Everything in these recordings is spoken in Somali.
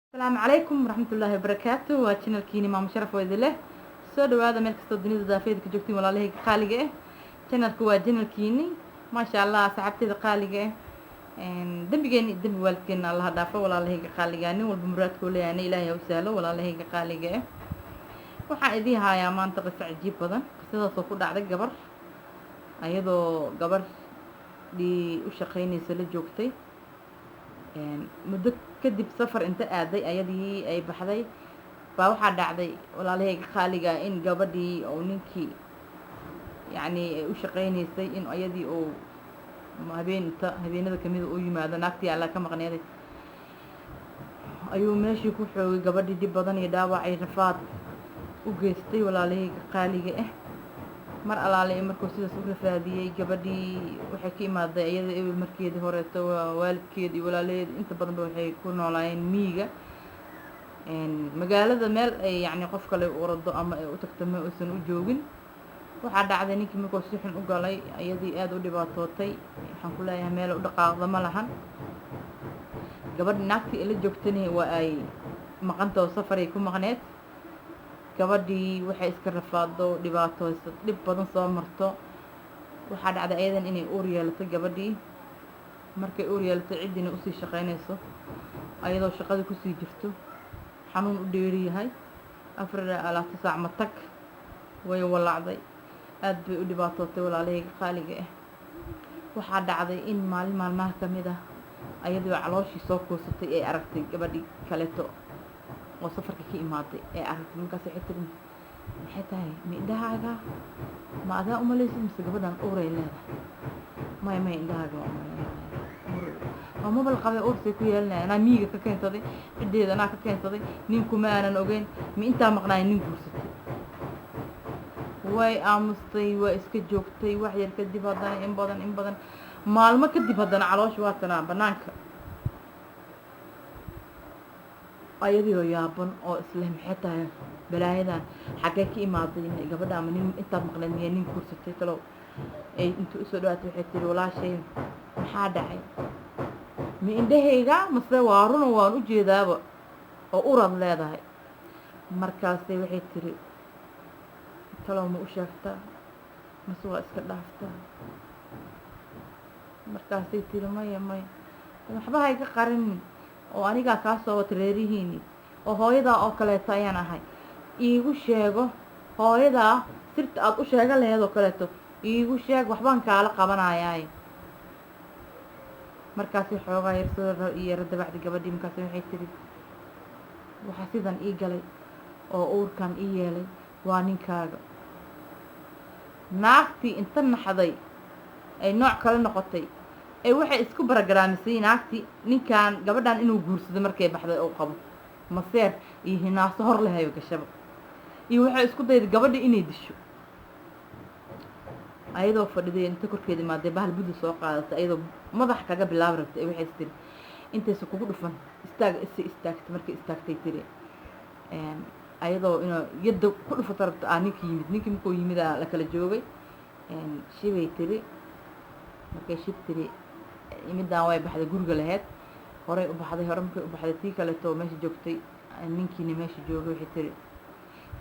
Asalaamu calaykum waraxmatullaahi wabarakaatu. Waa channelkiini Maamo Sharaf oo idin leh soo dhawaada meel kastoo dunida daafeeda ka joogtiin, walaalahayga qaaliga ah. Channelka waa channelkiini, maasha Allah. Asxaabteeda qaaliga ah, dembigeeni dembi waalidkeena Allaha dhaafo. Walaalahayga qaaliga ah, nin walba muraadkuu leeyahayna Ilaahay ha u sahlo. Walaalahayga qaaliga ah, waxaan idiin hayaa maanta qiso cajiib badan, qisadaasoo ku dhacday gabar ayadoo gabar dhii u shaqaynaysa la joogtay. Muddo kadib safar inta aaday, ayadii ay baxday baa waxaa dhacday, walaalahayga qaaliga, in gabadhii oo ninkii yacni ay u shaqaynaysay in ayadii uu habeen inta habeenada kamida u yimaado. Naagtii Alla ka maqneeday ayuu meeshii ku xoogay gabadhii, dhib badan iyo dhaawacay rafaad u geystay. Walaalahayga qaaliga ah, mar alaale markuu sidaas u rafaadiyey gabadhii, waxay ka imaaday iyada ebel markeedii horeeto waa waalidkeed iyo walaalaheed inta badanba waxay ku noolaayeen miyiga. Magaalada meel ay yacni qof kale u orado ama ay u tagto ma uusan u joogin. Waxaa dhacday ninkii markuu si xun u galay iyadii aada u dhibaatootay. Waxaan ku leeyahay, meel u dhaqaaqda ma lahan gabadhi. Naagtii la joogtani waa ay maqantao, safaray ku maqneed. Gabadhii waxay iska rafaado, dhibaatooyso, dhib badan soo marto. Waxaa dhacday ayadan inay uur yeelato. Gabadhii markay uur yeelato, ciddiina usii shaqaynayso, ayadoo shaqadii kusii jirto, xanuun u dheeri yahay, 24 saac ma tag, way walaacday, aada bay u dhibaatootay. Walaalahayga qaaliga ah, waxaa dhacday in maalin maalmaha ka mid ah ayadoo calooshii soo kuusatay ay aragtay gabadhii kaleeto oo safarka ka imaaday ee aragtay. Markaas waxay tiri: "Maxay tahay? Ma indhahaaga ma adaa umalaysid mise gabadhan uuray leedahay?" "Maya, maya, indhahaaga waa umaleynaya. Waa mabal qabay, uursay ku yeelanaya. Anaa miyiga ka keensaday ciddeeda, anaa ka keensaday, ninkuma aanan ogeyn. Ma intaa maqnaay nin guursatay?" Way aamustay, waa iska joogtay. Wax yar kadib haddana, in badan in badan maalmo kadib haddana caloosha waa tanaa banaanka. Ayadii oo yaaban oo isleh maxay tahay balaayadan, xaggee ka imaaday gabadha, ama nin intaad maqneed miyaa nin guursatay talow, ay intuu usoo dhawaatay waxay tiri: "Walaashay, maxaa dhacay? Ma indhahayga mase waa runa? Waan u jeedaaba oo uraad leedahay." Markaasay waxay tiri: "Talow ma u sheegtaa mase waa iska dhaaftaa?" Markaasay tiri: "Maya, maya, waxba hayga qarinin oo anigaa kaa soo wata reerihiini oo hooyadaa oo kaleeto ayaan ahay. Iigu sheego hooyadaa sirta aada u sheegan laheed oo kaleeto, iigu sheeg, waxbaan kaala qabanayaaye." Markaasi xoogaa yar soo yaro dabacdi gabadhii. Markaasi waxay tiri: "Waxaa sidan ii galay oo uurkan ii yeelay waa ninkaaga." Naagtii inta naxday ay nooc kale noqotay ee waxay isku baragaraamisay naagtii ninkan gabadhan inuu guursado markay baxday oo qabo. Maseer iyo hinaaso hor lehayo gashaba iyo waxay isku dayday gabadhii inay disho. Ayadoo fadhiday inta korkeeda imaadee bahal buda soo qaadatay, ayadoo madax kaga bilaabi rabtay, waxay is tiri intaysa kugu dhufan istaag. Isi istaagtay. Markay istaagtay tiri, ayadoo inuu yadda ku dhufato rabto aa ninkii yimid. Ninkii markuu yimid aa la kala joogay. Shibay tiri. Markay shib tiri, midaan way baxday, guriga laheyd horay u baxday. Hore markay u baxday, tii kaleeto meesha joogtay, ninkiina meesha joogay, waxay tiri: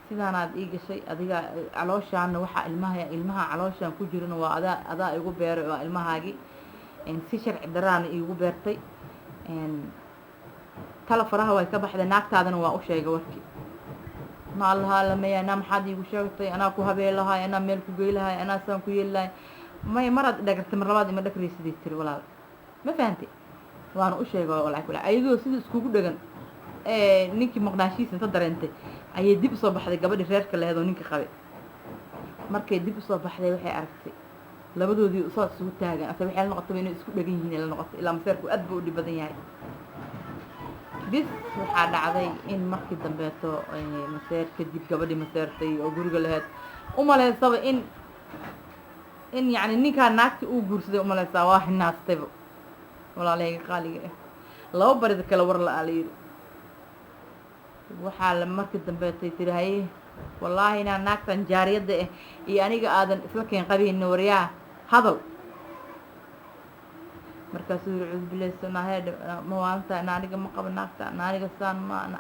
"Sidaanaad ii gashay adiga, calooshaana waxaa ilmaha ilmaha calooshaan ku jirana waa adaa, adaa igu beeray, waa ilmahaagii, si sharci daraana iigu beertay. Tala faraha way ka baxday, naagtaadana waa u sheegay warkii." Ma allaha lamaya, anaa maxaad iigu sheegtay? Anaa ku habeen lahay, anaa meel ku gey lahay, anaa saan ku yeeli lahay. Maya, maraad dhagartay, mar labaad ima dhagraysiday tiri. Walaal, ma fahantay? Waana u sheegay walahi kula." Ayadoo sida iskugu dhegan ninkii maqnaashihiisa inta dareentay ayay dib usoo baxday gabadhii reerka laheed oo ninka qabay. Markay dib usoo baxday, waxay aragtay labadoodii usoo isugu taagan. Ase waxay la noqotay inay isku dhegan yihiin la noqotay, ilaa maseerku aad buu u dhib badan yahay. Bis waxaa dhacday in markii dambeeto maseer kadib gabadhii maseertay oo guriga laheyd umaleysaba in yacni ninkaa naagti uu guursaday umaleysaa, waa hinaastayba. Walaalahayga qaaliga ah, laba barida kale war la-aa la yidhi. Waxaa la markii dambeetay tiri: "Haye, wallaahi inaan naagtan jaariyadda ah iyo aniga aadan isla keen qabaynin. Waryaa, hadal." Markaasuu yiri, "Cudbileyso naahee, ma waalantahay? Na aniga ma qabo naagta, na aniga saan ma na."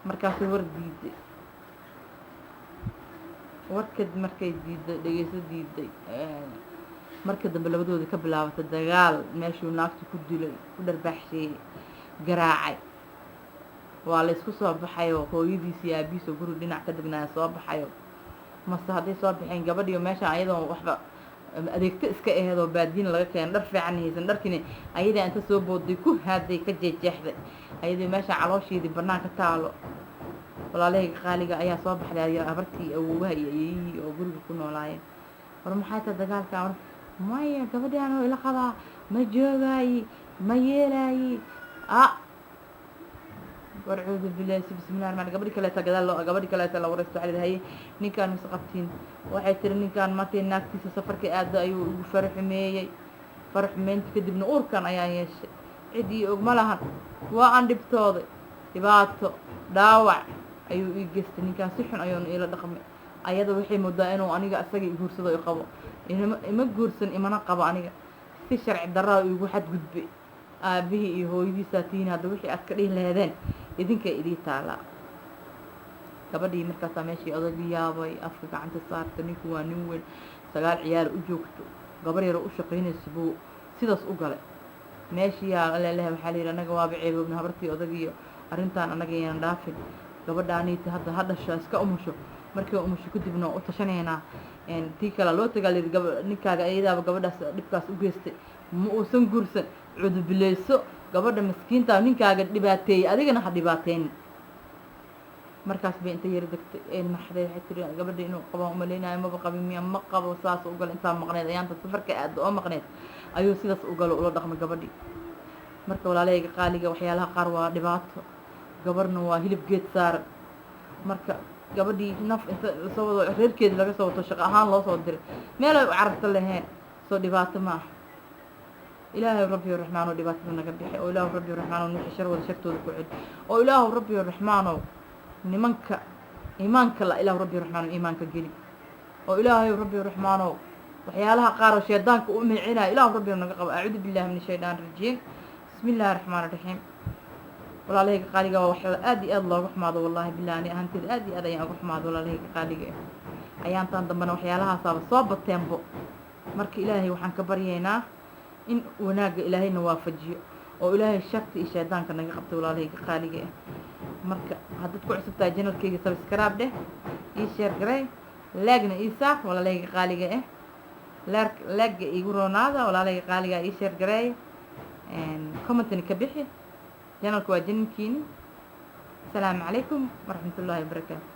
Markaasuu war diiday warkad. Markay diiday, dhegeyso, diiday. Marka dambe labadooda ka bilaabatay dagaal. Meeshuu naagta ku dilay, ku dharbaaxsheeyey, garaacay. Waa la isku soo baxayoo hooyadiis iyo aabihiis oo guri dhinac ka degnaaya soo baxayo. Mase hadday soo baxeen, gabadhiyo meeshaan ayadoon waxba adeegto iska aheed oo baadiina laga keenay, dhar fiican haysan, dharkiina ayadaa inta soo booday ku haaday, ka jeexjeexday, ayadoo meeshaan caloosheedii bannaan ka taalo, walaalahayga qaaliga, ayaa soo baxday habartii, awoowaha iyo ayeeyihii oo guriga ku noolaayeen. "War maxay tahay dagaalka?" "War maya, gabadhaan oo ila qabaa, ma joogaayi, ma yeelaayi." A war, cuudu billahi, bismillahi rahmaan. Gabadhi kaleeta gadaal loo, gabadhi kaleeta la wareysto. Waxay leedahay, "Ninkaan mise qabtiin?" Waxay tiri, "Ninkaan markay naagtiisa safarka aado ayuu igu faraxumeeyey. Faraxumeynta kadibna uurkan ayaan yeeshay. Cid ii og ma lahan, waa aan dhibtooday, dhibaato dhaawac ayuu ii geystay ninkaan, si xun ayuuna iila dhaqmay. Ayada waxay moodaa inuu aniga isaga i guursado, i qabo. Ima guursan, imana qabo aniga, si sharci darraa igu xadgudbay. Aabihii iyo hooyadiisaa tihiin, hadda wixii aad ka dhihi laheedeen idinkay idii taalaa." Gabadhii markaasaa meeshii odagii yaabay, afka gacanta saarta. Ninku waa nin weyn, 9 ciyaal u joogto, gabar yaro u shaqaynaysa buu sidaas u galay. Meeshii yaa lelehe, waxaa la yidhi, "Annaga waaba ceeboobna, habartii odagiiyo arrintaan annaga yaan dhaafin. Gabadhaaniita hadda ha dhasho, iska umusho. Markay umusho kadibna u tashanaynaa." Tii kale loo tagaa, layidhi, gaba ninkaaga iyadaaba gabadhaas dhibkaas u geystay, ma uusan guursan. Cudubileyso gabadha miskiinta, ninkaaga dhibaateeyey, adigana ha dhibaateynin." Markaas bay inta yara degtay ee naxday. Waxay tiri, "Gabadha inuu qabaan umaleynayo, maba qabin miya? Ma qabo, saas u gala. Intaa maqneed, ayaanta safarka aada oo maqneed, ayuu sidaas u galo, ula dhaqmay gabadhii." Marka walaalahayga qaaliga, waxyaalaha qaar waa dhibaato, gabarna waa hilib geed saaran. Marka gabadhii naf inta lasoo wado, reerkeedi laga soo wato, shaqo ahaan loo soo diray, meel ay u carabta lahayn, soo dhibaato ma aha? Ilaahay rabbi raxmaanow, dhibaatada naga bixi. Oo ilaahu rabbi raxmaanow, nixi shar wada shartooda ku celi. Oo ilaahu rabbi raxmaanow, nimanka iimaanka la, ilaahu rabbi raxmaanow, iimaanka geli. Oo ilaahay rabbi raxmaanow, waxyaalaha qaar oo shaydaanka u micinaya, ilaahu rabbi naga qabo. Acuudu billahi min ashaytaan rajiim, bismi illaahi raxmaan raxiim. Walaalahayga qaaliga, waa wax aad iyo aad looga xumaado. Wallahi billahi, ani ahaanteed aad iyo aad ayaan uga xumaado, walaalahayga qaaliga. Ayaantan dambena waxyaalahaasaaba soo bateenbo. Marka ilaahay waxaan ka baryaynaa in wanaagga ilaahayna waafajiyo, oo ilaahay sharta iyo shaydaanka naga qabtay, walaalahayga qaaliga ah. Marka haddaad ku cusub tahay channelkayga, subscribe dheh, ii share garey, like-na ii saar, walaalahayga qaaliga ah. Like-ga iigu roonaada, walaalahayga qaaliga, ii share gareey, commentna ka bixi. Channelka waa channelkiini. Asalaamu calaykum waraxmatullaahi wabarakaatu.